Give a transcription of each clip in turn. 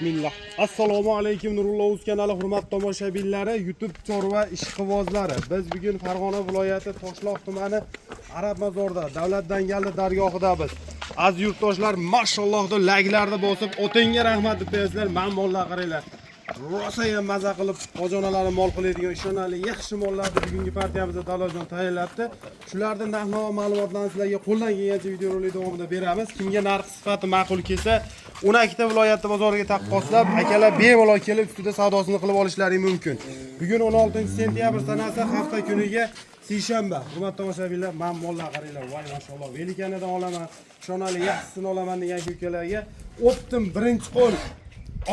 Bismillah. Assalomu alaykum, Nurullo Uz kanali hurmatli tomoshabinlari, YouTube chorva ishqibozlari. Biz bugun Farg'ona viloyati Toshloq tumani Arab mozorida Davlat Dangalli dargohidamiz. Aziz yurtdoshlar, mashalloh deb layklarni bosib, otingga rahmat deb qo'yasizlar. Man mollar qaranglar. Rosa ham maza qilib xojonalari mol qiladigan ishonarli yaxshi mollarni bugungi partiyamizda Davlatjon tayyorlabdi. Shularni narx-navo ma'lumotlarini sizlarga qo'ldan kelgancha videorolik davomida beramiz. Kimga narx sifati ma'qul kelsa, 12 ta viloyatni bozoriga taqqoslab, akalar bemalol kelib ustida savdosini qilib olishlari mumkin. Bugun 16 sentyabr sanasi, hafta kuniga seshanba. Hurmatli tomoshabinlar, man mollar qaranglar, voy mashalloh, velikanidan olaman, ishonarli yaxshisini olaman degan ukalarga оптом birinchi qo'l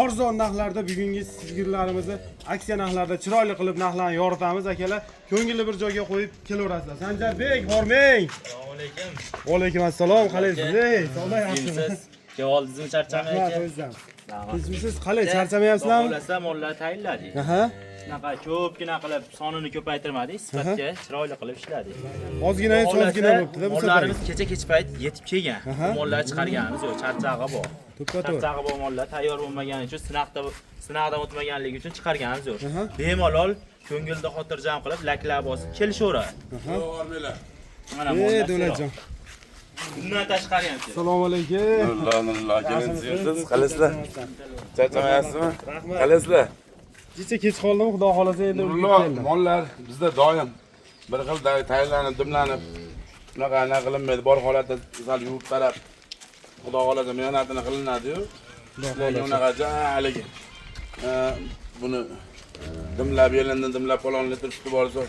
arzon narxlarda bugungi sigirlarimizni aksiya narxlarda chiroyli qilib narxlarni yoritamiz, akalar. Ko'ngilli bir joyga qo'yib kelaverasizlar. Sanjarbek, hormang. Assalomu alaykum. Va alaykum assalom, qalaysiz? Ey, sog'lik, yaxshimi? Siz kelib oldingizmi, charchamay Rahmat, aka? o'zim. Tinchmisiz? Qalay, charchamayapsizlarmi? Xohlasa mollar tayinladik. Shunaqa ko'pgina qilib sonini ko'paytirmadik, sifatga chiroyli qilib ishladik. Ozgina ozgina bo'pti-da bu safar. Mollarimiz kecha kech payt yetib kelgan. Bu mollar chiqarganimiz yo'q, charchag'i bor. To'ppa to'g'ri. Charchag'i bor mollar tayyor bo'lmagani uchun, sinoqdan o'tmaganligi uchun chiqarganimiz yo'q. Bemalol ko'ngilda xotirjam qilib, laklab bosib kelishaveradi. Mana Ey, mollar. Davlatjon. Bundan tashqari ham. Assalomu alaykum. Nurullo, Nurullo, kelinsiz, qalaysizlar? Charchamayapsizmi? Qalaysizlar? Kecha kech qoldim, xudo xolasa endi Nurullo, ulgurib keldim. Mollar bizda doim bir xil tayyorlanib, dimlanib, unaqa anaqa qilinmaydi. Bor holatda sal yuvib tarab, xudo xolasa mehnatini qilinadi-yu. Lekin unaqa haligi buni dimlab, yelindan dimlab falon litr suti borsa,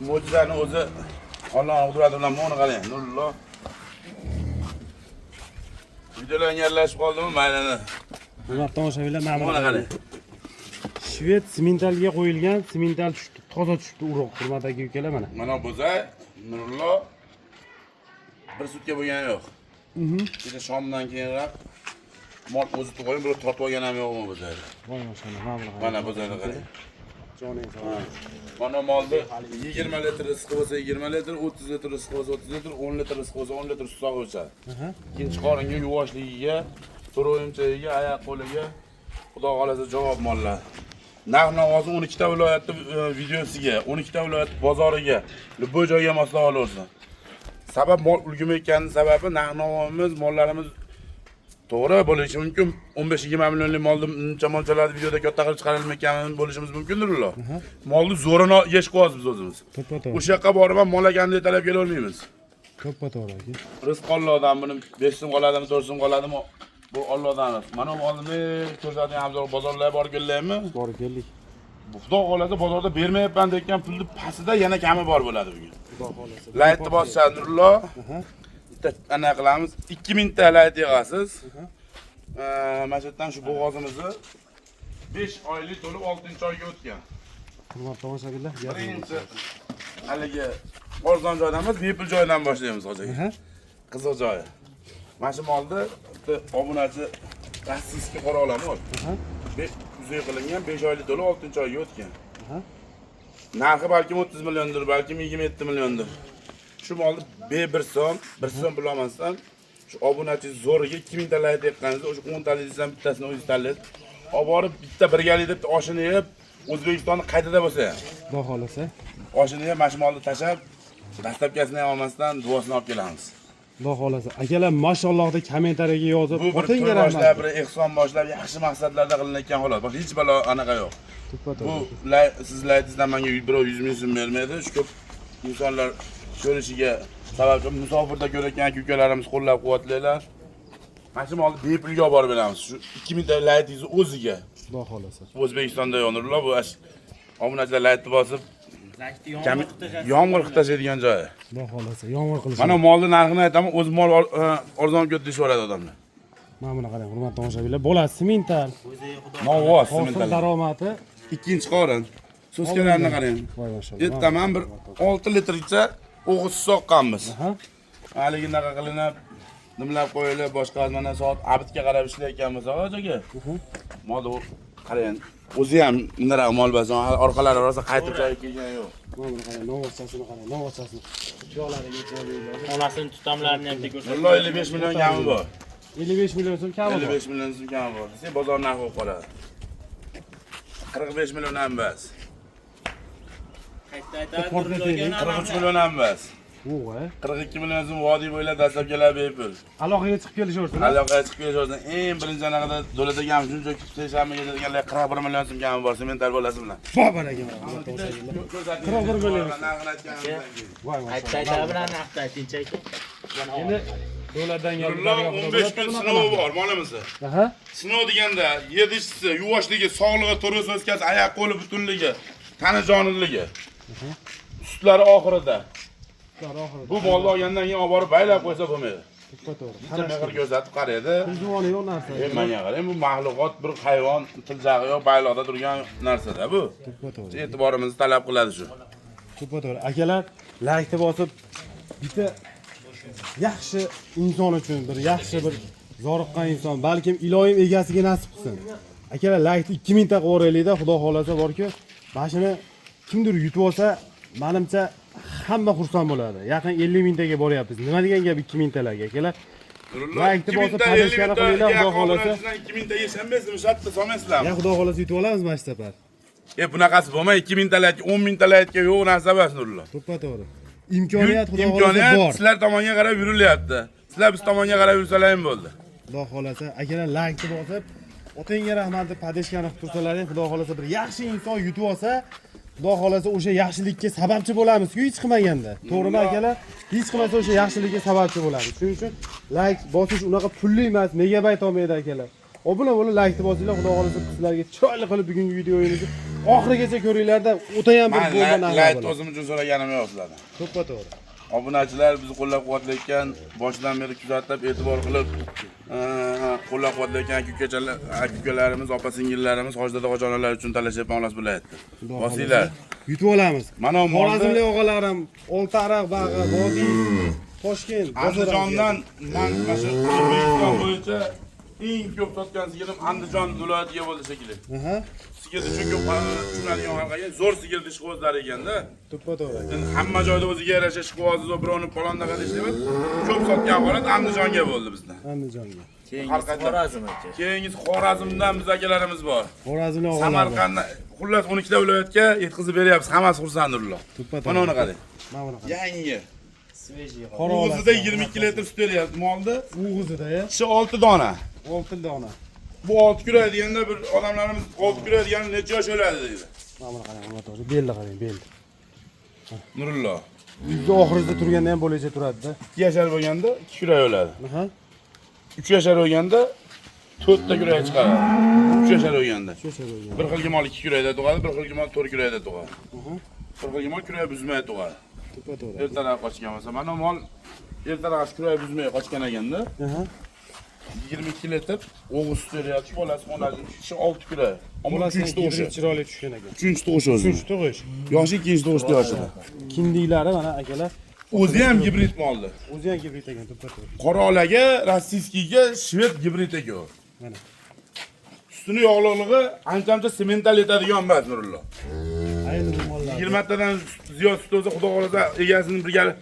mo'jizani o'zi Allohning qudrati bilan buni qarang, Nurullo. Videolar aralashib qoldimi? Mayli. Hurmatli tomoshabinlar, mana Buni buni qarang. Shved simentalga qo'yilgan, simental tushdi, toza tushdi urug', hurmatli aka ukalar, mana. Mana bo'zay, Nurullo, bir sutka bo'lgani yo'q. Kecha shomdan keyinroq mol o'zi tug'ilgan, birov tortib olgan ham yo'qmi bo'zayni. Voy mashalloh, mana buni qarang. Mana bo'zayni qarang. Joning sog'. Mana molni 20 litr rizqi bo'lsa 20 litr, 30 litr rizqi bo'lsa 30 litr, 10 litr rizqi bo'lsa 10 litr sut sog'ib ichadi. Ikkinchi qoringa yuvoshligiga, to'rvimchagiga, oyoq qo'liga Xudo xolasa javob mollar. Narx navosi 12 ta viloyatni videosiga, 12 ta viloyat bozoriga, любой joyga moslab olaversin. Sabab mol ulgurmayotganning sababi narx navomiz, mollarimiz to'g'ri bo'lishi mumkin. 15-20 millionlik molni uncha molchalarni videoda katta qilib chiqarilmayotgan bo'lishimiz mumkindir ular. Molni zo'rini yesh qo'yamiz biz o'zimiz. To'ppa to'g'ri. O'sha yoqqa borib ham mol ekan deb talab kela olmaymiz. To'ppa to'g'ri aka. Rizq Allohdan, buni 5 so'm qoladimi, 4 so'm qoladimi, bu Allohdan rizq. Mana bu oldinda ko'rsatgan Abdul bozorlarga borib kelaymi? Borib keldik. Bu Xudo xohlasa bozorda bermayapman degan pulni pastida yana kami bor bo'ladi bugun. Xudo xolasa. Laytni bossadi Nurullo. Bitta ana qilamiz. 2000 ta layt yig'asiz. Mana shu yerdan shu bo'g'ozimizni 5 oylik to'lib 6-oyga o'tgan. Hurmatli tomoshabinlar, Birinchi haligi arzon joydan emas, bepul joydan boshlaymiz, hoji aka. Qiziq joyi. Mana shu molni bitta obunachi российский qora olami. Uzay qilingan, 5 oylik to'lib 6-oyga o'tgan. Narxi balkim 30 milliondir, balkim 27 milliondir. Shu molni B1 so'm, 1 so'm pul olmasdan shu obunachi zo'riga 2000 ta layt yiqqaningizda o'sha 10 talidan bittasini o'zingiz tanlaysiz. Olib borib bitta birgalik deb oshini yeb, O'zbekistonni qaytada bo'lsa ham Xudo xolasa. oshini yeb, mana shu molni tashlab, доставка sini ham olmasdan duosini olib kelamiz. Xudo xolasa. Akalar, mashalloh deb kommentariyaga yozib, Bu bir otingga to'y rahmat. boshlab, bir ehson boshlab, yaxshi maqsadlarda qilinayotgan xolos. Boshqa hech balo anaqa yo'q. To'ppa Bu to'g'ri. Siz laytingizdan menga birov 100 ming so'm bermaydi. Shu ko'p insonlar ko'rishiga sabab musofirda ko'rayotgan aka ukalarimiz qo'llab-quvvatlaylar. Mana shu molni bepulga olib borib beramiz. Shu 2000 ta laytingizni o'ziga. Xudo xolasa. O'zbekistonda yo'q, Nurullo, bu obunachilar laytni bosib, Laykni yomg'ir qilib tashlaydigan joyi. Xudo xolasa, yomg'ir qilish. Mana molni narxini aytaman, o'zi mol arzon ketdi deyishaveradi odamlar. Mana buni qarang, hurmatli tomoshabinlar. Bolasi simental. Novvos Hosil simental. daromadi. Ikkinchi qorin. So'skalarini qarang. Voy mashalloh. Ertaman bir 6 litrcha o'g'iz soqqanmiz. Haligi unaqa qilinib, nimlab qo'yilib, boshqa mana soat abidga qarab ishlayotganmiz, hoji aka. Molni qarang, o'zi ham bundaroq mol bo'lsa, orqalari rosa qaytib joyiga kelgani yo'q. Mana buni qarang, novvochasini qarang, novvochasini. Tuyoqlariga e'tibor beringlar. Onasini tutamlarini ham ko'rsatib. Nurullo, 55 million kami bor. 55 million so'm kami bor. 55 million so'm kami bor. Desa bozor narxi bo'lib qoladi. 45 million ham bas. Qayta aytadi. Portret Nurullo aka, deylik. 43 million ham bas. Yo'q, 42 million so'm vodiy bo'ylab dastlabkilar bepul. Aloqaga chiqib kelishaversin. Aloqaga chiqib kelishaversin. Eng birinchi anaqada davlat akam shuncha kutib seshanbaga deganlar 41 million so'm kami bor, semental bolasi bilan. Bor aka mana tomoshabinlar. 41 million. Narxini aytganimizdan keyin. Voy voy. Qayta aytadi bilan narxni aytingchi aka. Endi davlatdan geldi. Nurullo 15 kun sinovi bor molimizni. Aha. Sinov deganda yedishisi, yuvoshligi, sog'lig'i, to'g'ri o'skasi, oyoq qo'li butunligi, tani jonliligi. Sutlari oxirida. Oxirida. Bu molni olgandan keyin olib borib baylab qo'ysa bo'lmaydi. To'ppa to'g'ri. Bitta mehr ko'rsatib qaraydi. Juvoni yo'q narsa. Menga qarang, bu maxluqot bir hayvon, tiljag'i yo'q, bayloqda turgan narsada bu. To'ppa to'g'ri. E'tiborimizni talab qiladi shu. To'ppa to'g'ri. Akalar, laykni bosib bitta yaxshi inson uchun bir yaxshi bir zoriqqan inson, balkim iloyim egasiga nasib qilsin. Akalar, laykni 2000 ta qilib yuboraylikda, xudo xolasa borku, mana shuni kimdir yutib olsa, menimcha hamma xursand bo'ladi. Yaqin 50 mingtaga boryapmiz. Nima degan gap 2000 talarga akalar? Laykni bosib podeshkani qilinglar, xudo xolasa. 2000 ta yeshanmaysizmi, shartta solmaysizlarmi? Ya xudo xolasa yutib olamiz mana shu safar. Bunaqasi bo'lmay 2000 talarga, 10 ming talarga yo'q narsa emas Nurullo. To'ppa to'g'ri. Imkoniyat xudo xolasa Imkoniyat bor. sizlar tomonga qarab yurilyapti. Sizlar biz tomonga qarab yursalar ham bo'ldi. Xudo xolasa akalar laykni bosib, otangga rahmat deb podeshkani qilib tursalaring, xudo xolasa bir yaxshi inson yutib olsa, xudo xolasa o'sha yaxshilikka sababchi bo'lamiz-ku hech qilmaganda. To'g'rimi akalar? Hech qilmasa o'sha yaxshilikka sababchi bo'lamiz. Shuning uchun layk bosish unaqa pulli emas, megabayt olmaydi akalar. Obuna bo'lib laykni bosinglar, xudo xolasa sizlarga chiroyli qilib bugungi videomizni oxirigacha ko'ringlarda, o'ta ham bir bomba narsa Layk bo'ladi. o'zim uchun so'raganim yo'q sizlardan. To'ppa to'g'ri. Obunachilar bizni qo'llab-quvvatlayotgan, boshidan beri kuzatib, e'tibor qilib, qo'llab-quvvatlayotgan aka-ukachalar, aka-ukalarimiz, opa-singillarimiz, hoji-dada, hoji-onalar uchun talashyapman xolos bo'layapti. Bosinglar. Yutib olamiz. Mana bu molni Xorazmlik og'alarim, Oltiariq bag'i, Vodiy, Toshkent, Andijondan man mana shu O'zbekiston bo'yicha eng ko'p sotgan sigirim Andijon viloyatiga bo'ldi shekilli. Aha, Sigirni chunki tushunadigan xalqqa zo'r sigir ishqibozlari ekanda. to'ppa to'g'ri. Endi hamma joyda o'ziga yarasha ishqibozi zo'r, birovni palondaqa deyishmaydi. Ko'p sotgan holat Andijonga bo'ldi bizda. Andijonga. Keyingisi Xorazm aka. Keyingisi Xorazmdan biz akalarimiz bor. Xorazmlik og'alar. Samarqanddan, xullas 12 ta viloyatga yetkazib beryapmiz. Hammasi xursandurlar. To'ppa to'g'ri. Mana uni qarang. Mana buni qarang. Yangi. Svejiy. Qora O'zida 22 litr sut beryapti molni. O'g'izida ya. Tishi 6 dona. 6 dona. Bu 6 kurak deganda bir odamlarimiz 6 kurak degani necha yosh o'ladi deydi. Mana buni qarang, hurmatli tomoshabinlar. Belni qarang, belni. Nurullo. Yuzga oxirida turganda ham bo'lacha turadi-da. 2 yashar bo'lganda 2 kurak o'ladi. Aha. 3 yashar bo'lganda 4 ta kurak chiqaradi. 3 yashar bo'lganda. Shu bo'lgan. Bir xilgi mol 2 kurakda tug'adi, bir xilgi mol 4 kurakda tug'adi. Bir xilgi mol kurak buzmay tug'adi. To'ppa to'g'ri. Ertalab qochgan bo'lsa, mana mol ertalab kurak buzmay qochgan ekanda. Aha. 22 litr o'g'iz sut beryapti, bolasi xonasi tishi 6 kurak. Ammo Bolasi 3 tug'ishi. chiroyli tushgan ekan. 3 tug'ishi o'zi. 3 tug'ish. Yoshi 2 tug'ishda yoshida. Kindiklari mana akalar. O'zi ham gibrid moldi. O'zi ham gibrid ekan, to'ppa to'g'ri. Qoralaga, rossiyskiyga shved gibrid ekan. Mana. Sutini yog'liqligi ancha-ancha semental yetadigan emas Nurullo. Ayni bu mollar. 20 tadan ziyod sut o'zi xudo xolasa egasining birgali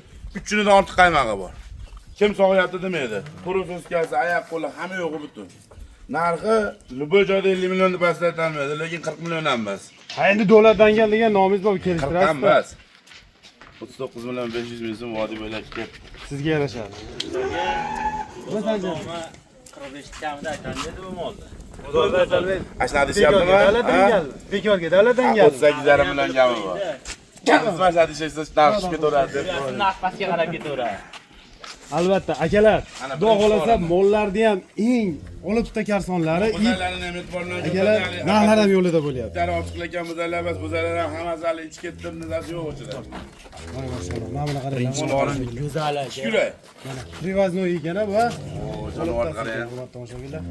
3 unidan ortiq qaymog'i bor. Kim sog'yapti demaydi. To'g'ri so'zkasi, oyoq qo'li hamma yo'g'i butun. Narxi любой joyda 50 million deb pastda aytolmaydi, lekin 40 million ham emas. Ha, endi davlat dangal degan nomingiz bor, 40 ham kelishtirasiz. emas. 39 million 500 ming so'm vodiy bo'ylab ketdi. Sizga yarashadi. Nomi 45 kamida aytadi dedi bu molni. Ashuna deyishyaptimi? Bekorga davlat dangal. 38,5 million kami bor. Mana shu deyishsa narx tushib ketaveradi deb. Narx pastga qarab ketaveradi. Albatta, akalar, Ana xudo birinchi xolasa o'rinda. mollarni ham eng olib karsonlari, Bo'zaylarini ham e'tibor bilan akalar, ko'rsatadi. narxlar ham yo'lida bo'lyapti. Bittari ochiq lekin bo'zaylar emas, bo'zaylar ham hammasi hali ichib ketdi, nizasi yo'q ichida. Voy mashalloh, mana buni qarang. Mol Go'zal aka. Kurak. Mana привозной ekan bu. O, jonivor qarang. Hurmatli tomoshabinlar.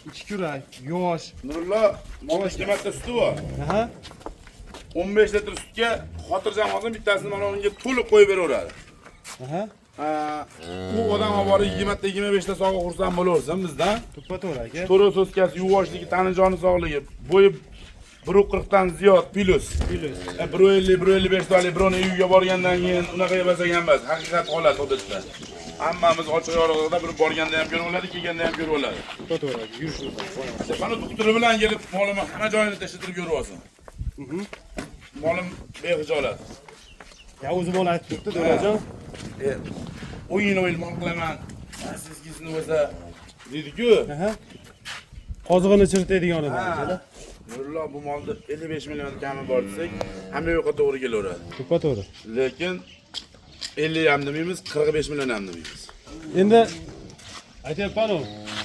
Ikki kurak, yosh. Nurullo, mol 2 marta suti bor. Aha. 15 litr sutga xotirjam olsin, bittasini mana unga to'liq qo'yib beraveradi. Aha. U odam olib borib 20 ta 25 ta sog'i xursand bo'laversin bizdan. To'ppa to'g'ri aka. To'g'ri so'zkasi, yuvoshligi, tani joni sog'ligi, bo'yi 1.40 dan ziyod plus. Plus. 1.50, 1.55 talik birovni uyiga borgandan keyin unaqa emas ekan emas. Haqiqat holat odatda. Hammamiz ochiq yorug'ida bir borganda ham ko'rib oladi, kelganda ham ko'rib oladi. To'g'ri, yurishni. Mana doktori bilan kelib molimni hamma joyini tekshirib ko'rib olsin. Molim bexijolat. Ya o'zi bola aytib turibdi, Davlatjon. O'yin o'yin mol qilaman. Sizgisini bo'lsa deydi-ku. Qozig'ini chiritadigan edi akalar. Nurullo bu molni 55 million kami bor desak, hamma yoqqa to'g'ri kelaveradi. To'ppa to'g'ri. Lekin 50 ham demaymiz, 45 million ham demaymiz. Endi aytyapman-ku,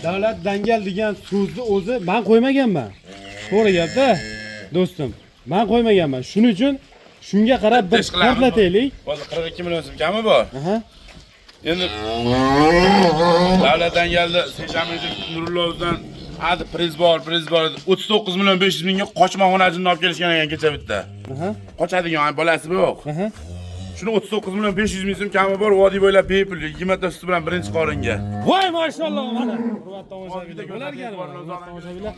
davlat dangal degan so'zni o'zi men qo'ymaganman. To'g'ri gap-da, do'stim. Men qo'ymaganman. Shuning uchun shunga qarab bir portlataylik. Hozir 42 million so'm kami bor. Endi davlat dangalni seshanba kuni Nurullovdan hadi priz bor, priz bor. 39 million 500 mingga qochma xonasini olib kelishgan ekan kecha bitta. Qochadigan bolasi yo'q. Shuni 39 million 500 ming so'm kami bor, vodiy bo'ylab bepul 20 ta suti bilan birinchi qoringa. Voy mashalloh, mana hurmatli tomoshabinlar, bo'larkan hurmatli tomoshabinlar.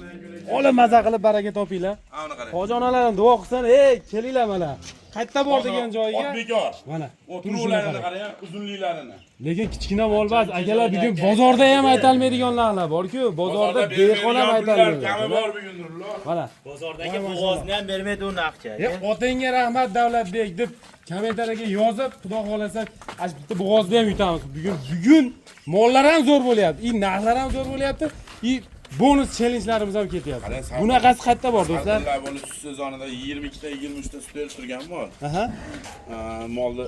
Ola maza qilib baraka topinglar. Hoji onalar ham duo qilsin, ey kelinglar mana. Qayerda bor degan joyiga. Ot bekor. Mana o'tiruvlarini qarang, uzunliklarini. Lekin kichkina mol emas, akalar, bugun bozorda ham aytalmaydigan narxlar bor-ku. Bozorda beqon ham aytalmaydi. Kami bor bugun Nurullo. Mana bozordagi bo'g'ozni ham bermaydi u narxga. Otangga rahmat Davlatbek deb kommentariyaga yozib, xudo xolasa, ana bitta bo'g'ozni ham yutamiz. Bugun mollar ham zo'r bo'lyapti, narxlar ham zo'r bo'lyapti, bonus challengelarimiz ham ketyapti. Bunaqasi qayerda bor do'stlar? Abdulla buni sut sezonida 22 ta 23 ta sut berib turgan mol. Molni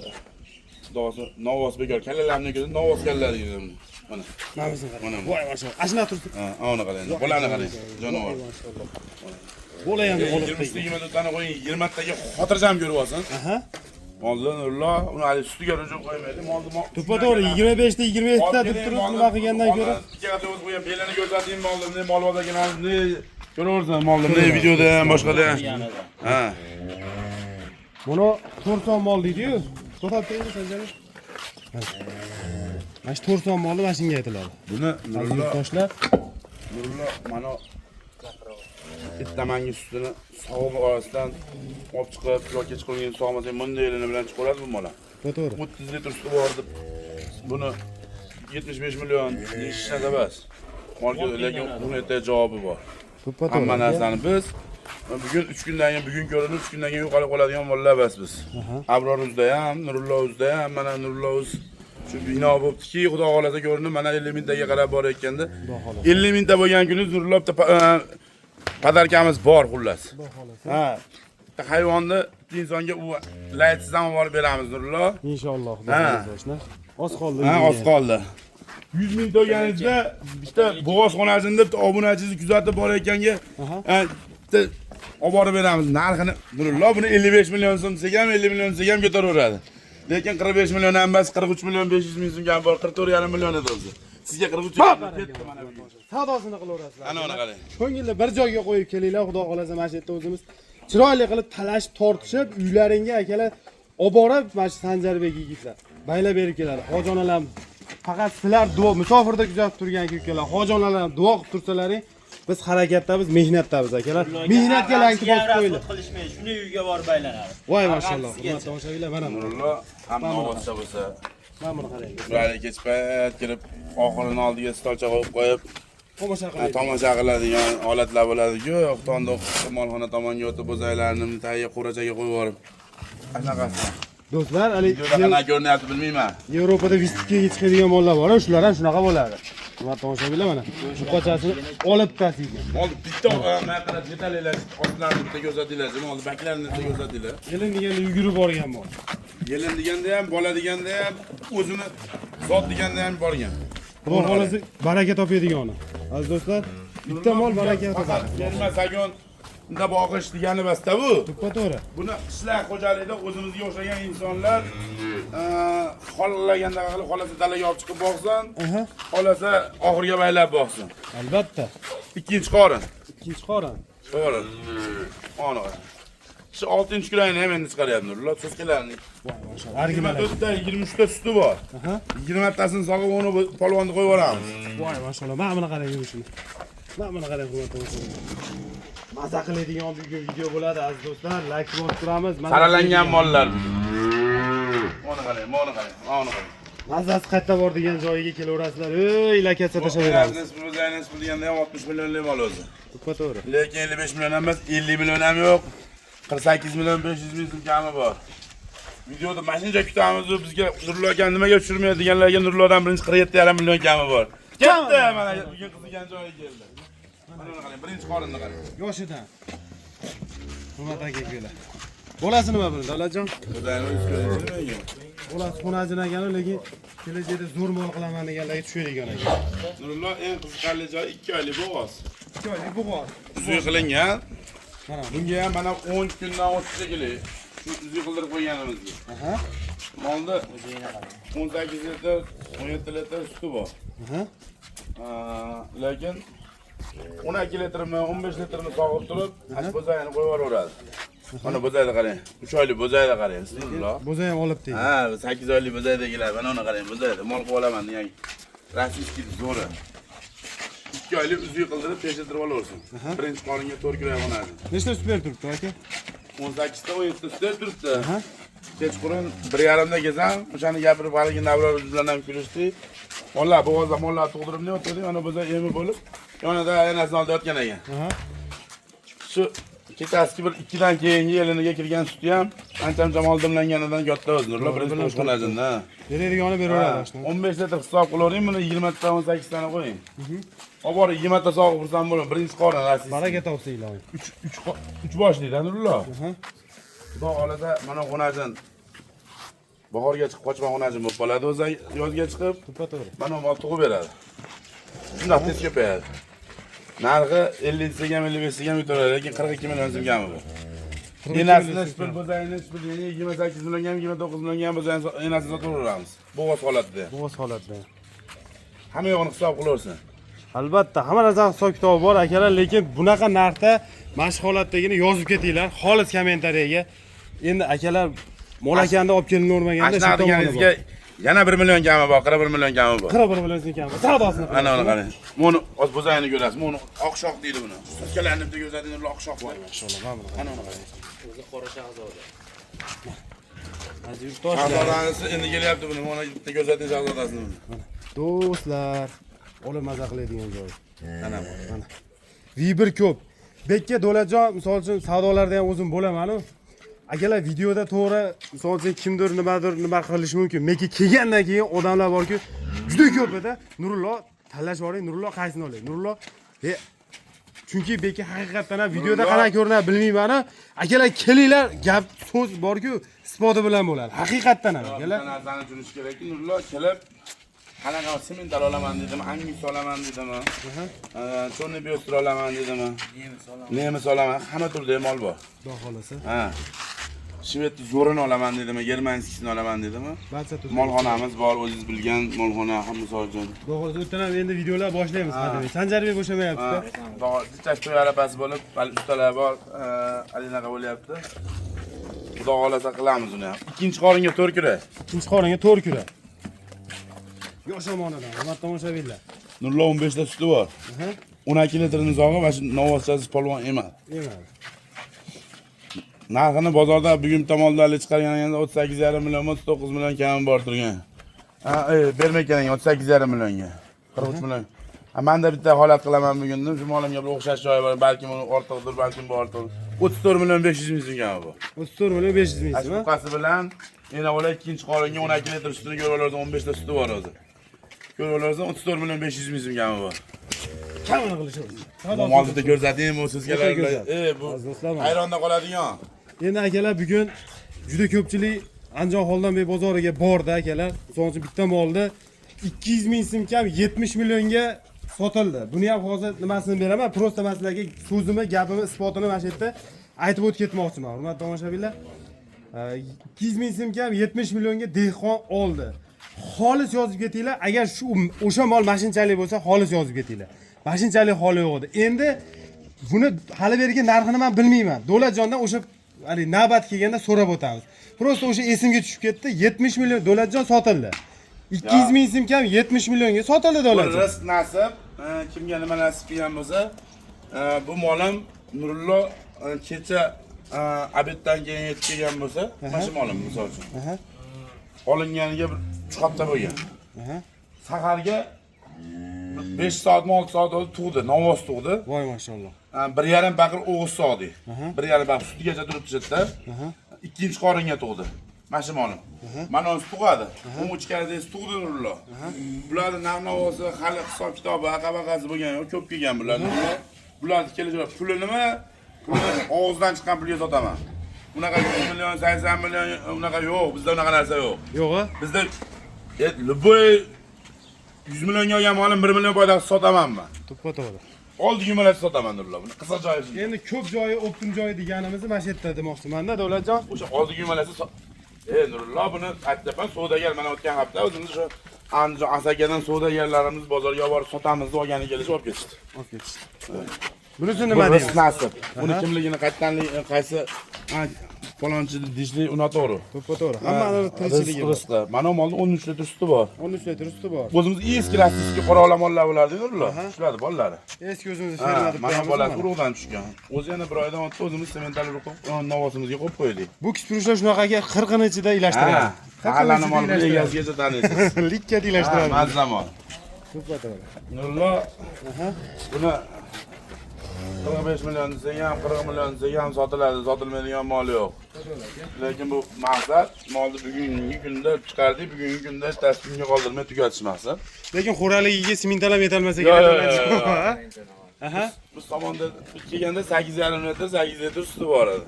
dosi Novvos bekor kallalarni ko'rdi, Novvos kallari dedim. Mana. Mana buni qarang. Voy mashalloh. Ashuna tursin. Ha, ana qarang. Bolani qarang. Jonivor. Bola ham olib 20 ta 24 tani qo'ying, 20 taga xotirjam ko'rib olsin. Molni Nurullo uni hali sutiga ruju qo'ymaydi. Molni to'ppa to'g'ri 25 ta 27 ta deb turib nima qilgandan ko'ra ikki qatla o'zi qo'ygan belini ko'rsating molni, molvozdagilarni ko'raversan molni videoda ham boshqada ham. Ha. Buni 4 so'm mol deydi-yu. To'xtab turing Sanjar. Mana shu 4 so'm molni mana shunga aytiladi. Buni Nurullo toshlar. Nurullo mana ertamangi sutini sog'ib orasidan olib chiqib, yoki kechqurungi sog'masang bunday elini bilan chiqaradi bu mola. To'g'ri. 30 litr suti bor deb buni 75 million deyish narsa emas. Molga lekin uni ertaga javobi bor. Hamma narsani biz bugun 3 kundan keyin bugun ko'rinib 3 kundan keyin yo'qolib qoladigan mollar emas biz. Abror o'zida ham, Nurullo o'zida ham, mana Nurullo o'z shu bino bo'ptiki, xudo xolasa ko'rinib mana 50 mingtaga qarab borayotganda 50 mingta bo'lgan kuni Nurullo bitta padarkamiz bor xullas. Ha. Bitta hayvonni insonga u laytsiz ham olib beramiz Nurullo. Inshaalloh xudo xolasa. Oz qoldi. Ha, oz qoldi. 100 ming to'lganingizda bitta bo'g'oz xonasini bitta obunachingizni kuzatib borayotganga bitta olib borib beramiz narxini. Nurullo buni 55 million so'm desak ham 50 million desak ham ko'taraveradi. Lekin 45 million ham emas, 43 million 500 ming so'mga ham bor, 44,5 million edi o'zi. Sizga 43 ketdi mana bu. Savdosini qilaverasizlar. Ana uni qarang. Ko'ngilni bir joyga qo'yib kelinglar, xudo xolasa mana shu yerda o'zimiz chiroyli qilib talashib tortishib uylaringga akalar olib borib mana shu Sanjarbek yigitlar baylab berib keladi. Hoji onalar faqat sizlar duo musofirda kuzatib turgan ukalar, hoji onalar duo qilib tursalaring, biz harakatdamiz, mehnatdamiz akalar. Mehnatga layk bosib qo'yinglar. Qilishmaydi, shuni uyga borib baylanadi. Voy mashalloh. Hurmatli tomoshabinlar, mana Nurullo ham Novvosda bo'lsa. Mana buni qarang. Bularga kech payt kirib oxirini oldiga stolcha qo'yib qo'yib tomosha qiladigan holatlar bo'ladi-ku. Xitoyda molxona tomonga o'tib bo'zaylarni tagiga qo'rachaga qo'yib yuborib. Qanaqasi? Do'stlar, hali qanaqa ko'rinyapti bilmayman. Yevropada vistikaga chiqadigan mollar bor, shular ham shunaqa bo'ladi. Hurmatli tomoshabinlar, mana buqachasini olib tasiydi. Mol bitta mana detallar ostlarini bitta ko'rsatinglar, molni baklarini bitta ko'rsatinglar. Yelin deganda yugurib borgan mol. Yelin deganda ham, bola deganda ham, o'zini zot deganda ham borgan. Xudo xolasa baraka topadigani. Aziz do'stlar, bitta mol baraka topadi. Kelmasagun unda boqish degani bas-da bu. To'ppa to'g'ri. Buni qishloq xo'jaligida o'zimizga o'xshagan insonlar xohlaganda qilib, xolasa dalaga olib chiqib boqsin, xolasa oxirga baylab boqsin. Albatta. Ikkinchi qorin. Ikkinchi qorin. To'g'ri. Ona. Shu 6-kunlarni ham endi chiqaryapti Nurullo, so'zkalarni. Voy mashalloh. 24 ta 23 ta suti bor. 20 tasini sog'ib uni polvonni qo'yib yuboramiz. Voy mashalloh. Mana buni qarang yurishini. Mana buni qarang hurmatli tomoshabinlar. Maza qiladigan bugun video bo'ladi aziz do'stlar. Like bosib turamiz. Saralangan mollar bugun. Mana qarang, mana qarang, mana qarang. Mazasi qayerda bor degan joyiga kelaverasizlar. Ey, lakatsa tashlaveramiz. Nisbi deganda ham 60 millionlik mol o'zi. To'ppa-to'g'ri. Lekin 55 million emas, 50 million ham yo'q. 48 million 500 ming so'm kami bor. Videoda mana shuncha kutamiz, bizga Nurullo aka nimaga tushirmaydi deganlarga Nurullodan birinchi 47,5 million kami bor. Ketdi mana bugun qizigan joyi keldi. Mana uni qarang, birinchi qorinni qarang. Yoshidan. Hurmat aka ukalar. Bolasi nima buni, Davlatjon? Bolasi xonajin ekan, lekin kelajakda zo'r mol qilaman deganlarga tushadigan ekan. Nurullo eng qiziqarli joyi 2 oylik bo'g'oz. 2 oylik bo'g'oz. Uzuk qilingan. Mana. Bunga ham mana 10 kundan o'tdi shekilli. Shu uzuk qildirib qo'yganimizga. Aha. Molda 18 litr, 17 litr suti bor. Aha. Lekin 12 litrmi, 15 litrmi sog'ib turib, ash bo'zayini qo'yib yuboraveradi. Mana bo'zayni qarang. 3 oylik bo'zayni qarang, Nurullo. Bo'zay ham olib deydi. Ha, 8 oylik bo'zaydagilar, mana uni qarang, bo'zaydi. Mol qilib olaman degan rossiyskiy zo'ri. 2 oylik uzuk qildirib 5 litr olaversin. Birinchi qoringa 4 kilo yonadi. Nechta sut berib turibdi aka? 18 ta 17 ta sut turibdi. Kechqurun 1:30da kelsam, o'shani gapirib haligi Navror bilan ham kulishdik. Mollar bo'g'ozda mollar tug'dirib ne o'tirdik, mana bo'za emi bo'lib, yonida enasini oldi yotgan ekan. Shu kechasi bir 2dan keyingi eliniga kirgan suti ham ancha-muncha mol dimlanganidan katta o'zi. Nurullo birinchi qo'shxonajinda. Beradiganini beraveradi. 15 litr hisob qilavering, buni 20 ta 18 tani qo'ying. Olib borib 20 ta sog'ib ursam bo'ladi, birinchi qorin rossiyskiy. Baraka topsa iloyim. 3 boshli-da Nurullo. Xudo xohlasa mana xonajin bahorga chiqib qochma xonajin bo'lib qoladi o'zi yozga chiqib. To'ppa-to'g'ri. Mana mol tug'ib beradi. Shundoq tez ko'payadi. Narxi 50 ga ham 55 ga ham yetaveradi, lekin 42 million so'm kami bu. Enasini pul bo'zayini pul 28 millionga ham 29 millionga ham bo'zayini enasini sotaveramiz. Bo'g'oz holatida. Bo'g'oz holatida. Hamma yo'g'ini hisob qilaversin. Albatta, hamma narsani hisob kitobi bor akalar, lekin bunaqa narxda mana shu holatdagini yozib ketinglar, xolis kommentariyaga. Endi akalar mol akanda olib kelinavermaganda shu tomoningizga yana 1 million kami bor, 41 million kami bor. 41 million so'm kami. Savdosini. Ana uni qarang. Buni oz bo'zayini ko'rasiz. Buni oqshoq deydi buni. Sutkalarni bitta ko'rsatdi, oqshoq bor. Mashalloh, mana buni. Ana uni qarang. O'zi qora shahzoda. Aziz yurtdoshlar. Shahzodasi endi kelyapti buni. Mana bitta ko'rsating shahzodasini. Do'stlar, olib maza qiladigan joy. Ana bu. Mana. Vibr ko'p. Bekka Davlatjon, misol uchun savdolarda ham o'zim bo'laman-u. Akalar videoda to'g'ri, misol uchun kimdir nimadir nima qilishi mumkin. Menga kelgandan keyin odamlar borku, juda ko'p edi. Nurullo tanlash boring, Nurullo qaysini olay? Nurullo chunki Bekka haqiqatan ham videoda qanaqa ko'rinadi bilmayman-u. Akalar kelinglar, gap so'z borku, isboti bilan bo'ladi. Haqiqatan ham akalar. Bitta narsani tushunish kerakki, Nurullo kelib qanaqa semental olaman dedimi, angus olaman dedimi, cho'rni biyostir olaman dedimi, nemis olaman, hamma turdagi mol bor. Xudo xolasa. Ha. Shvedni zo'rini olaman dedimi, germanskisini olaman dedimi. Barcha turdagi. Molxonamiz bor, o'zingiz bilgan molxona ham misol uchun. Xudo xolasa, o'tdan ham endi videolar boshlaymiz. Sanjarbek bo'shamayapti-da. Bittasi to'y arafasi bo'lib, hali ustalar bor, anaqa bo'lyapti. Xudo xolasa qilamiz uni ham. Ikkinchi qoringa 4 kura. Ikkinchi qoringa 4 kura. Yosh omonadan, hurmatli tomoshabinlar. Nurullo 15 ta suti bor. 12 litrni sog'i va shu novvoschasiz polvon emas. Emas. Narxini bozorda bugun tomolda chiqargan ekanda 38,5 million, 39 million kami bor turgan. Ha, bermayotgan ekan 38,5 millionga. 43 million. Ha, menda bitta holat qilaman bugun dedim. Shu molimga bir o'xshash joyi bor, balkim uni ortiqdir, balkim bu ortiq. 34 million 500 ming so'm kami bor. 34 million 500 ming so'm. Buqasi bilan ena bola ikkinchi qoringa 12 litr sutini ko'rib olarsan, 15 ta suti bor o'zi. Ko'rib olarsan 34 million 500 ming so'm kami bor. Kamini qilishamiz. Bu molni bitta ko'rsating, bu sizga bu hayronda qoladigan. Endi akalar bugun juda ko'pchilik Andijon Xoldanbek bozoriga bordi akalar. Misol uchun bitta molni 200 ming so'm kam 70 millionga sotildi. Buni ham hozir nimasini beraman. Prosta men sizlarga so'zimni, gapimni isbotini mana shu yerda aytib o'tib ketmoqchiman. Hurmatli tomoshabinlar, 200 ming so'm kam 70 millionga dehqon oldi. Xolis yozib ketinglar. Agar shu o'sha mol mashinchalik bo'lsa, xolis yozib ketinglar. Mashinchalik holi yo'q edi. Endi buni hali bergi narxini men bilmayman. Davlatjondan o'sha hali navbat kelganda so'rab o'tamiz. Prosta o'sha esimga tushib ketdi. 70 million Davlatjon sotildi. 200 ming so'm kam 70 millionga sotildi Davlatjon. Rizq nasib, kimga nima nasib qilgan bo'lsa, bu molim Nurullo kecha obeddan keyin yetib kelgan bo'lsa, mana shu molim misol uchun. Olinganiga bir 3 hafta bo'lgan. Saharga 5 soatmi 6 soat oldi tug'di, novvos tug'di. Voy mashalloh. 1,5 baqir o'g'iz sog'dik. 1,5 baqir sutigacha turibdi shu yerda. Ikkinchi qoringa tug'di. Mana shu molim. Mana uni tug'adi. 13 karadagi tug'di Nurullo. Bularni narx-navosi hali hisob kitobi, aqabaqasi bo'lgan yo'q, ko'p kelgan bularni. Bularni kelajak puli nima? Pulini og'izdan chiqqan pulga sotaman. Unaqa 100 million, 80 million unaqa yo'q, bizda unaqa narsa yo'q. Yo'q-a? Bizda любой 100 millionga olgan molim 1 million foydasiz sotaman men. To'ppa to'g'ri. Oldi yumalab sotaman Nurullo. Buni qisqa joyi shu. Endi ko'p joyi, o'ptim joyi deganimizni mana shu yerda demoqchiman-da, Davlatjon. O'sha oldi yumalasi Nurullo buni aytyapman, savdogar mana o'tgan hafta o'zimiz shu Andijon Asakadan savdogarlarimiz bozorga olib borib sotamiz deb olgani kelishib olib ketishdi. Olib ketishdi. Bunisi nima deymiz? Nasib. Buni kimligini, qayerdanligi, qaysi falonchi deyishlik noto'g'ri. To'ppa to'g'ri. Hammani tirikchiligi bor. Rizqi. Mana bu molda 13 litr suti bor. 13 litr suti bor. O'zimiz eski rossiyskiy qora olmonlar bo'lardi Nurullo. Shularni bolalari. Eski o'zimizni ferma deb Mana qo'yamiz. bolasi urug'dan tushgan. O'zi yana bir oydan o'tdi, o'zimiz semental urug' qo'yib, novosimizga qo'yib qo'ydik. Bu kishilar shunaqaga 40 ichida ilashtiradi. Mahallani molini egasigacha taniysiz. Likkada ilashtiradi. Mazza mol. To'ppa to'g'ri. Nurullo, buni 45 million desang ham, 40 million desang ham sotiladi, sotilmaydigan mol yo'q. Lekin bu maqsad molni bugungi kunda chiqardik, bugungi kunda taslimga qoldirmay tugatish maqsad. Lekin xo'raligiga semental ham yetolmasa Yo'q, kerak. yo'q, yo'q, Aha. Bu tomonda kelganda 8,5 litr, 8 litr suti bor edi.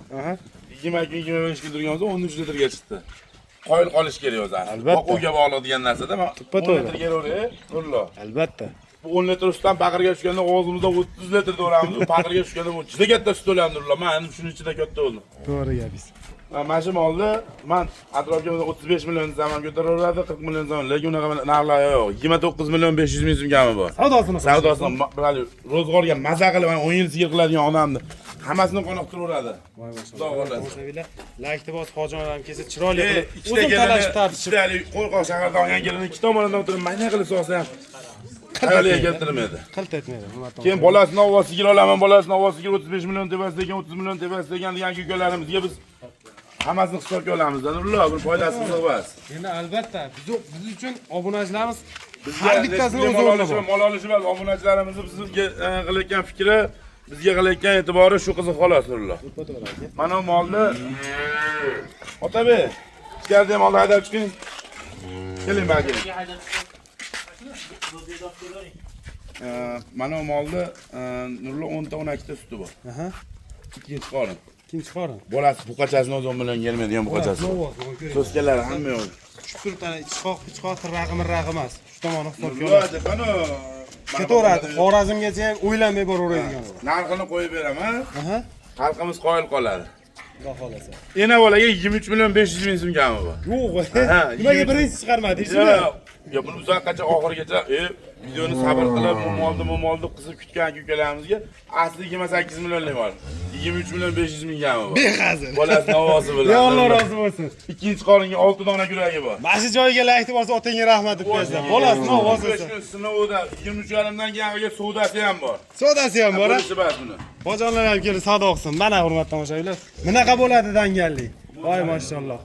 20 kun, 25 kun turgan bo'lsa 13 litrga chiqdi. Qoyil qolish kerak o'zi. Albatta. Boquvga bog'liq degan narsada man To'ppa 10 to'g'ri. litr kelaveradi, Nurullo. Albatta. Bu 10 litr sutdan paqirga tushganda og'zimizda 30 litr to'lamiz. U paqirga tushganda bu juda katta sut to'lamiz Nurullo. Men endi shuni ichida katta bo'ldim. To'g'ri gapingiz. Mana shu molni man atrofga 35 million desam ham ko'taraveradi, 40 million desam, lekin unaqa narxlar yo'q. 29 million 500 ming so'm kami bor. Savdosini Savdosini ro'zg'orga maza qilib, mana 10 yil sigir qiladigan odamni hammasini qoniqtiraveradi. Voy Xudo xohlasa. Tomoshabinlar, laykni bosib Hojion ham kelsa chiroyli qilib, Ikkita o'zim talashib kelini, tortishib ikkita haligi qo'rqoq shahardan olgan kelini ikki tomonidan o'tirib mayna qilib solsa ham xayoliga keltirmaydi. qilt etmaydi. Hurmatli Keyin bolasini ovoz sigir olaman, bolasini ovoz sigir 35 million tepasida ekan, 30 million tepasida ekan degan ukalarimizga biz hammasini hisobga olamiz. Nurullo, buni foydasi qiziq emas. Endi albatta biz uchun obunachilarimiz Bizga har bittasini o'z mol o'rni olishi bor. Mol olishi emas, obunachilarimizni bizga qilayotgan fikri, bizga qilayotgan e'tibori shu qiziq xolos Nurullo. Mana bu molni Otabek, ichkarida ham molni haydab chiqing. Keling, bari keling. Mana bu molni Nurullo 10 ta 12 ta suti bor. Aha. Ikkinchi qorin. Ikkinchi qorin. Bolasi buqachasini o'zi 10 million kelmaydigan buqachasi. Novoz, ko'ring. So'skalari hamma yo'q. Tushib turibdi, ana ichqoq, pichqoq, tirrag'i mirrag'i emas. Shu tomoni hisobga Nurullo olasiz. deb ana Ketaveradi. Xorazmgacha ham o'ylanmay boraveradigan. Narxini qo'yib beraman. Aha. Xalqimiz qoyil qoladi. Xudo xolasa. Ena bolaga 23 million 500 ming so'm kami bor. Yo'q. Ha, Nimaga birinchi chiqarmadingiz shuni? Yo, buni uzoqqacha oxirigacha videoni sabr qilib, bu molni qizib kutgan ukalarimizga asli 28 millionlik mol. 23 million 500 ming kami bor. Behazil. Bolasi ovozi bilan. Ya Alloh rozi bo'lsin. Ikkinchi qoringa 6 dona kuragi bor. Mana shu joyiga laykni bosa otangga rahmat deb qo'yasizlar. Bolasi ovoz 15 bo'lsa. kun sinovda 23,5dan keyin savdasi ham bor. Savdasi ham bor. Bo'lishi bas buni. Hojonlar ham kelib savdo qilsin. Mana hurmatli tomoshabinlar. Bunaqa bo'ladi dangallik. Voy mashalloh.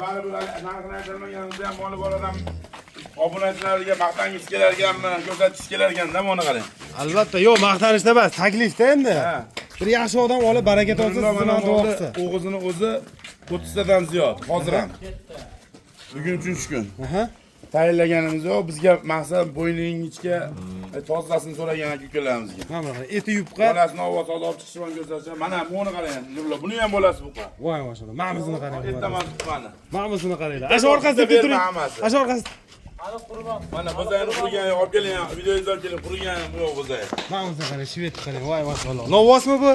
Baribir narxini aytolmaganimizda ham moli bor odam obunachilarga maqtangisi kelarkanmi, ko'rsatgisi kelarkan-da, mana qarang. Albatta, yo'q, maqtanishda emas, taklifda endi. Ha. Bir yaxshi odam olib baraka topsa, Nurullo sizni mana duo molni qilsa. o'g'izini o'zi 30 tadan ziyod hozir ham. Bugun 3-kun. Aha. Tayinlaganimiz yo'q, bizga maqsad bo'yni ingichka tozasini so'ragan ukalarimizga. Mana bunaqa eti yupqa. Bolasini ovoz olib chiqishi bilan ko'rsatishadi. Mana buni qarang, Nurullo, buni ham bolasi buqa. Voy mashalloh. Mana buni qarang. Ertaman tuqqani. Mana buni qaranglar. Ashu orqasida Berma turing. hammasi. Ashu orqasida. Mana bozayni qurigan yo'q, olib keling, videoyingizni olib keling, qurigan yo'q bozay. Mana buni qarang, shvedni qarang. Voy mashalloh. Novvosmi bu?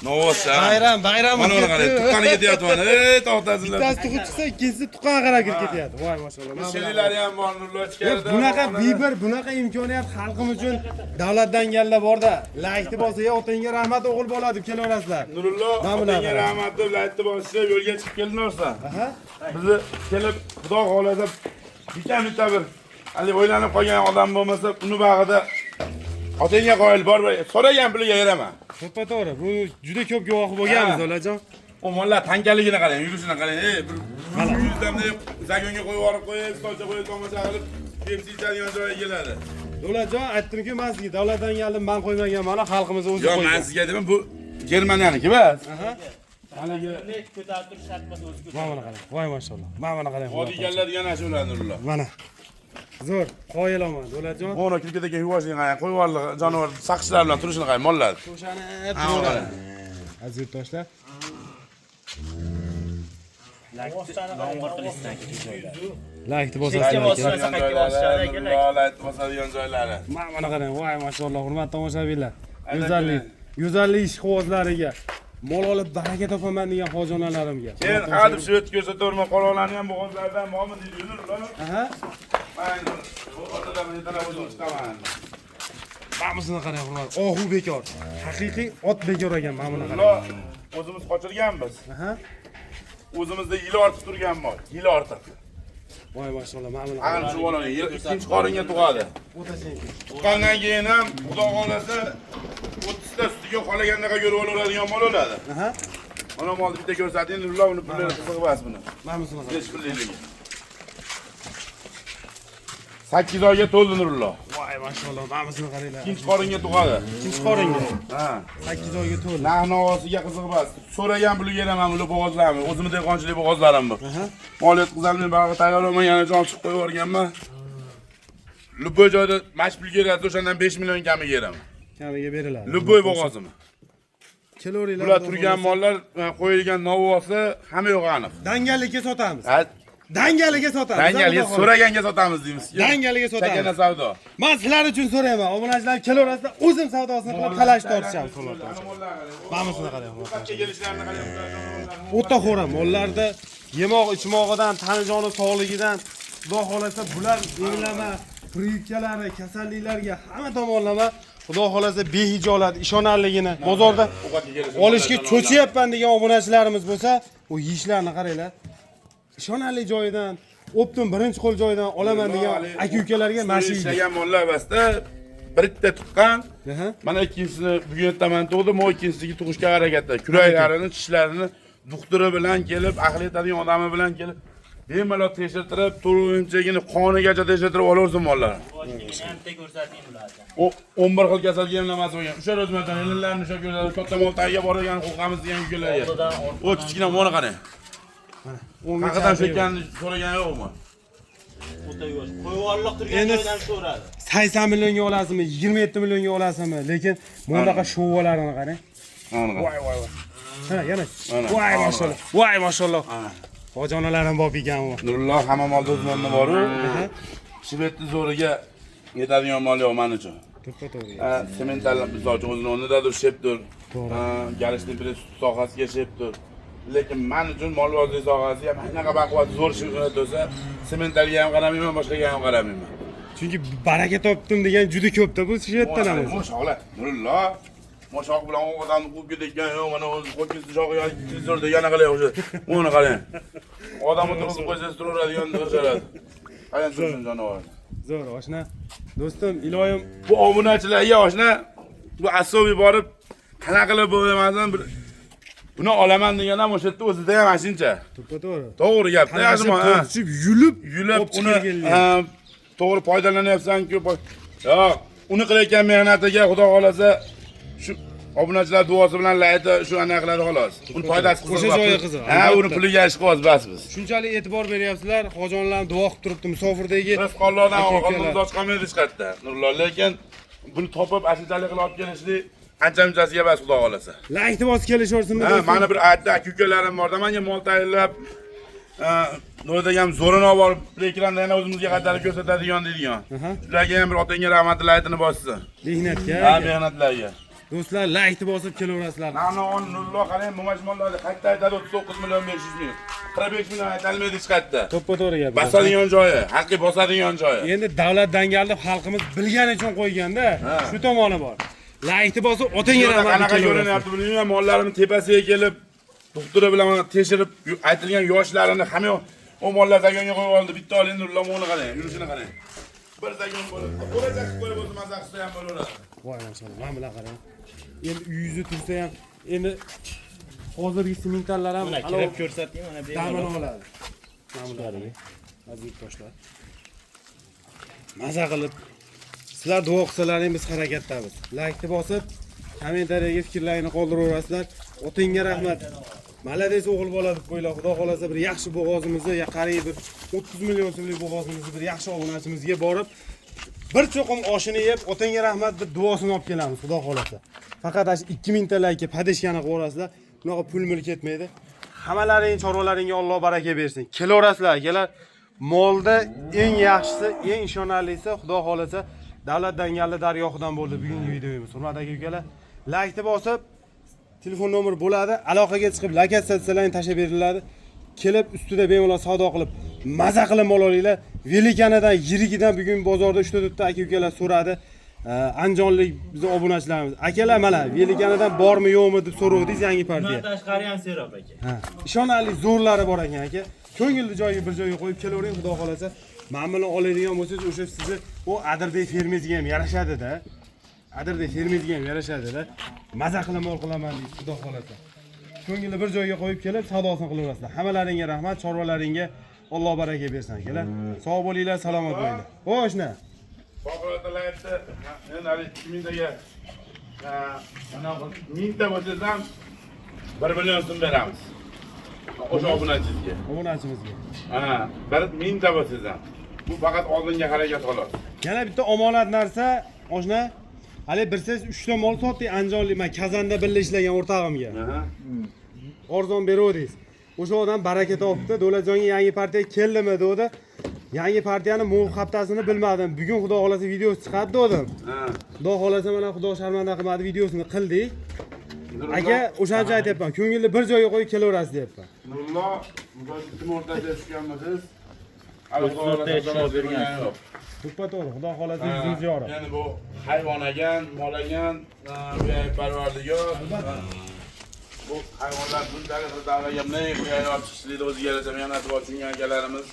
Novvos. Bayram, bayram. Mana uni qarang, tuqqani ketyapti mana. Ey, to'xtasinlar. Bittasi tug'ib chiqsa, ikkinchisi tuqqan qarab kirib ketyapti. Voy mashalloh. Mana bunaqa. Shililari ham bor Nurullo ichkarida. Bunaqa bibir, bunaqa imkoniyat xalqim uchun davlat dangallar borda. Laykni bosa, ya otangga rahmat o'g'il bola deb kelaverasizlar. Nurullo, Mana bunaqa. otangga rahmat deb laykni bosib yo'lga chiqib kelding o'rsan. Aha. Bizni kelib, Xudo xohlasa bitta bir hali o'ylanib qolgan odam bo'lmasa, uni bag'ida otangga qoyil bor, so'ragan puliga beraman. To'ppa to'g'ri. Bu juda ko'p guvohi bo'lganmiz, Ha. O'lajon. O mollar tankaligini qarang, yurishini qarang. Ey, bir yuzdan zagonga qo'yib yuborib qo'yib, stolcha qo'yib tomosha qilib, Pepsi ichadigan joyga keladi. Davlatjon, aytdimki, men sizga davlatdan geldim, men qo'ymagan, mana xalqimiz o'zi Yo'q, qo'ygan. men sizga deyman, bu Germaniyaniki emas. Haligi Bunday ko'tarib turish shart emas, o'zi ko'taradi. Mana buni qarang. Voy mashalloh. Mana buni qarang. Vodiy egallarga ana shu ular Nurullo. Mana. Zo'r, qoyil olman, Davlatjon. Mana kirib ketgan yuvoshligini qarang, qo'yib yubordi jonivor saqchilar bilan turishini qarang, mollar. To'shanib turaveradi. Aziz yurtdoshlar, Yomg'ir qilishdan kecha joyda. laykni Chekka bosasizlar. bosishsa qayerga bosishadi aka, layk. Layt bosadigan joylari. Mana buni qarang. Voy mashalloh, hurmatli tomoshabinlar. Go'zallik, go'zallik ishqibozlariga mol olib baraka topaman degan hojonalarimga. Keyin hadeb svet ko'rsataverma, qoloqlarni ham bo'g'ozlaridan bormi deydi Nurullo. Aha. Men otadan ertalab o'zim chiqaman. Mana buni qarang, hurmat. Ohu bekor. Haqiqiy ot bekor ekan, mana buni qarang. Nurullo, o'zimiz qochirganmiz. Aha. O'zimizda yil ortib turgan mol, yil ortiq. Voy mashalloh, mana buni qarang. Ana shu bolani ikkinchi qoringa tug'adi. O'tasang. Tuqqandan keyin ham Xudo xolasa 30 ta sutiga xolagandaqa ko'rib olaveradigan mol bo'ladi. Aha. Mana molni bitta ko'rsating, Nurullo, uni pullari qiziq emas buni. Mana buni qarang. Hech pullikligi. 8 oyga to'ldi Nurullo. Voy mashalloh, mana buni qaranglar. Ikkinchi qoringa tug'adi. Ikkinchi qoringa. Ha. 8 oyga to'ldi. Narx navosiga qiziq emas. So'ragan puliga beraman, bular bo'g'ozlarmi? O'zimni dehqonchilik bo'g'ozlarim bu. Aha. Mol yetkazolmay bag'i tayyorlamagan uchun olib chiqib qo'yib yuborganman. Любой joyda mash pulga beradi, o'shandan 5 million kamiga beraman. Kamiga beriladi. Любой bo'g'ozimi. Kelaveringlar. Bular turgan mollar qo'yilgan navosi hamma yo'q aniq. Dangallikka sotamiz. Ha, Dangallikka sotamiz. Dangalga so'raganga sotamiz deymiz. Dangallikka sotamiz. Chakana savdo. Men sizlar uchun so'rayman. Obunachilar kelaverasizlar, o'zim savdosini qilib talash tortishamiz. Mana buni qarang. Ovqatga kelishlarini qarang. O'ta xo'ra mollarda yemoq ichmog'idan, tani joni sog'ligidan, Xudo xolasa bular emlama, прививкалari, kasalliklarga hamma tomonlama Xudo xolasa behijolat, ishonarligini bozorda olishga cho'chiyapman degan obunachilarimiz bo'lsa, u yeyishlarni qaranglar. Ishonarli joyidan, o'ptim birinchi qo'l joyidan olaman degan aka ukalarga mana shu ishlagan mollar emasda bitta tuqqan. Aha. Mana ikkinchisini bugun ertaman tug'di, mo ikkinchisiga tug'ishga harakatda. Kuraklarini, tishlarini doktori bilan kelib, aql yetadigan odami bilan kelib, bemalol tekshirtirib, to'rtinchigini qonigacha tekshirtirib olaversin mollarni. Boshligini ham bitta ko'rsating ularga. O 11 xil kasalga emlamasi bo'lgan. O'sha o'zimizdan elinlarni o'sha ko'radi, katta mol tagiga boradigan qo'rqamiz degan ukalarga. Oldidan O kichkina molni qarang. O'nga Haqiqatan chaqirib. shu so'ragan yo'qmi? O'ta yosh. Qo'yvorliq turgan Endi joydan so'radi. 80 millionga olasizmi, 27 millionga olasizmi, lekin bunaqa shovvalarini qarang. Voy voy voy. Ha, yana. Mana. Voy mashalloh. Voy mashalloh. Hojonalarim bop ekan u. Nurulloh hamma molda o'z o'rni bor-u. Shvetni zo'riga yetadigan mol yo'q men uchun. To'ppa to'g'ri. Ha, sementallar misol uchun o'zini o'rnidadir, shepdir. To'g'ri. Ha, Galishni press sohasiga shepdir. Lekin men uchun molvozlik sohasi ham anaqa baquvvat zo'r shep bo'lsa, sementalga ham qaramayman, boshqaga ham qaramayman. Chunki baraka topdim degan juda ko'pda bu shepdan ham o'zi. Mo'shoqlar, Nurulloh, mo'shoq bilan odamni quvib ketayotgan yo'q, mana o'zi qo'yib shoxi yoki televizorda yana qalay o'sha. Uni qarang. Odam o'tirg'izib qo'ysangiz turaveradigan o'sharadi. Qarang tursin jonivor. Zo'r, oshna. Do'stim, iloyim Bu obunachilarga oshna bu asobiy borib qanaqa qilib bo'lmasin bir buni olaman degan ham o'sha yerda o'zida ham shuncha. to'ppa to'g'ri. To'g'ri gap. Talashib, tortishib, yulib, Yulib olib uni chiqib kelgan. ha, to'g'ri foydalanyapsan-ku. Yo'q, uni qilayotgan mehnatiga Xudo xolasa shu obunachilar duosi bilan layta shu anaqa qiladi xolos. Uni foydasi qiziq. O'sha joyi qiziq, Ha, uni albatta. puliga ish qilyapmiz bas biz. Shunchalik e'tibor beryapsizlar, hojonlar ham duo qilib turibdi musofirdagi. Rizqollardan Aka ukalar. oldimiz ochqolmaydi hech qayerda. Nurullo, lekin buni topib ashunchalik qilib olib kelishlik ancha munchasiga bas Xudo xolasa. Laykni bosib kelishaversinmi? Ha, do'stim? mani bir aytdi aka ukalarim borda, menga mol tayinlab, Nurida ham zo'rini olib borib, ekranda yana o'zimizga qaytarib ko'rsatadigan deydigan. Aha. Shularga ham bir otangga rahmatli laytini bossin. Mehnatga. Ha, mehnatlarga. Do'stlar, laykni bosib kelaverasizlar. Mana on Nurullo qarang, mo'mash mollarni qayta aytadi 39 million 500 ming. 45 million aytalmaydi hech qayerda. To'ppa to'g'ri gap. Bosadigan joyi, haqiqiy bosadigan joyi. Endi davlat dangalni xalqimiz bilgani uchun qo'yganda, shu tomoni bor. Laykni bosib otangga Yo'lda rahmat qanaqa kelaverasizlar. ko'rinyapti bilmayman, mollarimni tepasiga kelib, doktori bilan mana tekshirib, aytilgan yoshlarini hamma o mollar zagonga qo'yib oldi. Bitta oling Nurullo, uni qarang, yurishini qarang. Bir zagon bo'lib, bo'lajak qilib qo'yib o'zi maza qilsa ham bo'laveradi. Voy mashalloh, mana bular qarang. Endi uyingizda tursa ham, endi Hozirgi simentallar ham Mana kirib ko'rsating, mana damini bemalol. oladi. Damini. Aziz toshlar. Maza qilib sizlar duo qilsalaring biz harakatdamiz. Laykni bosib, kommentariyaga fikrlaringni qoldiraverasizlar. Otingga rahmat. Malades o'g'il bola deb qo'yinglar. Xudo xolasa bir yaxshi bo'g'ozimizni, qariyb bir 30 million so'mlik bo'g'ozimizni bir yaxshi obunachimizga borib bir cho'qim oshini yeb, otangga rahmat deb duosini olib kelamiz, xudo xolasa. Faqat shu 2000 ta layk podeshkani qilaverasizlar. Bunaqa pul mul ketmaydi. Hammalaring chorvalaringga Alloh baraka bersin. Kelaverasizlar akalar. Molda eng yaxshisi, eng ishonarlisi xudo xolasa Davlat Dangalli dargohidan bo'ldi bugungi videomiz. Hurmatli aka ukalar, laykni bosib, telefon nomer bo'ladi. Aloqaga chiqib, lokatsiyalarini tashlab beriladi. Kelib ustida bemalol savdo qilib, maza qilib mol olinglar. Velikanidan, yirigidan bugun bozorda 3-4 ta aka ukalar so'radi. Andijonlik bizni obunachilarimiz. Akalar mana Velikanidan bormi yo'qmi deb so'ravdingiz yangi partiya. Bundan tashqari ham serob aka. Ha, ishonarli zo'rlari bor ekan aka. Ko'ngilli joyga bir joyga qo'yib kelavering, xudo xolasa. Mana buni oladigan bo'lsangiz, o'sha sizni u Adirbek fermeriga ham yarashadi-da. Adirbek fermeriga ham yarashadi-da. Maza qilib mol qilaman deysiz, xudo xolasa. Ko'ngilni bir joyga qo'yib kelib savdosini qilaverasizlar. Hammalaringga rahmat, chorvalaringga Alloh baraka bersin akalar. Sog' bo'linglar, salomat bo'linglar. Xo'sh, na. Favqulodda aytdi. Endi hali 2000 taga mana 1000 ta bo'lsangiz ham 1 million so'm beramiz. O'sha obunachingizga. Obunachimizga. Ha, 1000 ta bo'lsangiz ham. Bu faqat oldinga harakat xolos. Yana bitta omonat narsa, oshna. Hali bilsangiz 3 ta mol sotdik Andijonlik, men Kazanda birga ishlagan o'rtog'imga. Aha. Arzon beruvdingiz. O'sha odam baraka topibdi. Davlatjonga yangi partiya keldimi dedi. Yangi partiyani mo'g haftasini bilmadim. Bugun xudo xolasa videosi chiqadi dedim. Ha. Xudo xolasa mana xudo sharmanda qilmadi, videosini qildik. Aka, o'shancha aytyapman. Ko'ngilni bir joyga qo'yib kelaverasiz deyapman. Nurullo, kim o'rtasida tushganmisiz? O'rtaga tushib bergan. Yo'q. To'ppa to'g'ri, xudo xolasa yuzimiz yorug'. Ya'ni bu hayvon ekan, mol ekan, bu parvardigor. Bu hayvonlar bunchalik davraga bunday qo'yib olib chiqishlikni o'ziga yarasha mehnati bor tushungan akalarimiz,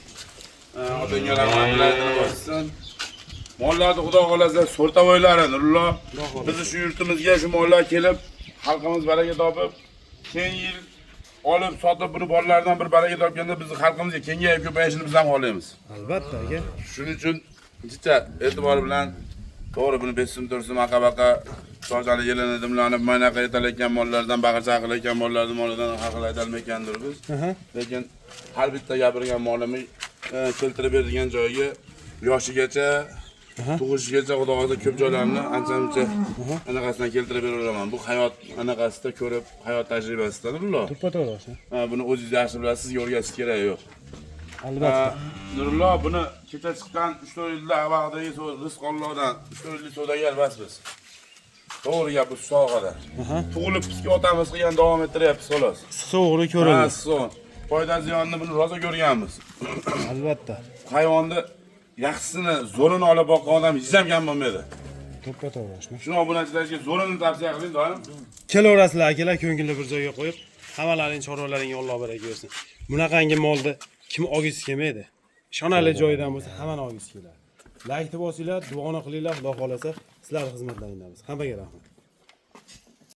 ota-onalarimiz bossin. Mollarni xudo xolasa so'rtavoylari Nurullo. Bizni shu yurtimizga shu mollar kelib, xalqimiz baraka topib, keyingi yil olib sotib buni bolalardan bir baraka topganda bizni xalqimizga kengayib ko'payishini biz ham xohlaymiz. Albatta aka. Shuning uchun jicha e'tibor bilan to'g'ri buni 5 so'm 4 so'm aqa-baqa sochali yelini dimlanib maynaqa etalayotgan mollardan baqir chaqilayotgan mollarni molidan har xil aytolmayotgandir biz. Lekin har bitta gapirgan molini keltirib beradigan joyiga yoshigacha, tug'ishigacha xudo xohlasa ko'p joylarni ancha-muncha anaqasidan keltirib beraveraman. Bu hayot anaqasida ko'rib, hayot tajribasida Nurullo. To'ppa to'g'ri oshna. Ha, buni o'zingiz yaxshi bilasiz, sizga o'rgatish keragi yo'q. Albatta. Nurullo, buni kecha chiqqan 3-4 yilda vaqtidagi rizq Allohdan 3-4 yillik savdogar emasmiz. To'g'ri gap bu sohada. Tug'ilib bizga otamiz qilgan davom ettiryapmiz xolos. So'g'ri Ha, ko'rildi. so'ng foyda ziyonni buni rosa ko'rganmiz. Albatta. Hayvonni yaxshisini, zo'rini olib boqqan odam yuz ham kam bo'lmaydi. To'ppa to'g'ri oshna. Shuni obunachilarga zo'rini tavsiya qiling doim. Kelaverasizlar akalar, ko'ngilni bir joyga qo'yib, hammalaring chorvalaringga Alloh baraka bersin. Bunaqangi molni kim olgisi kelmaydi? Ishonarli joyidan bo'lsa hammani olgisi keladi. Laykni bosinglar, duoni qilinglar, Xudo xolasa sizlar xizmatlaringdamiz. Hammaga rahmat.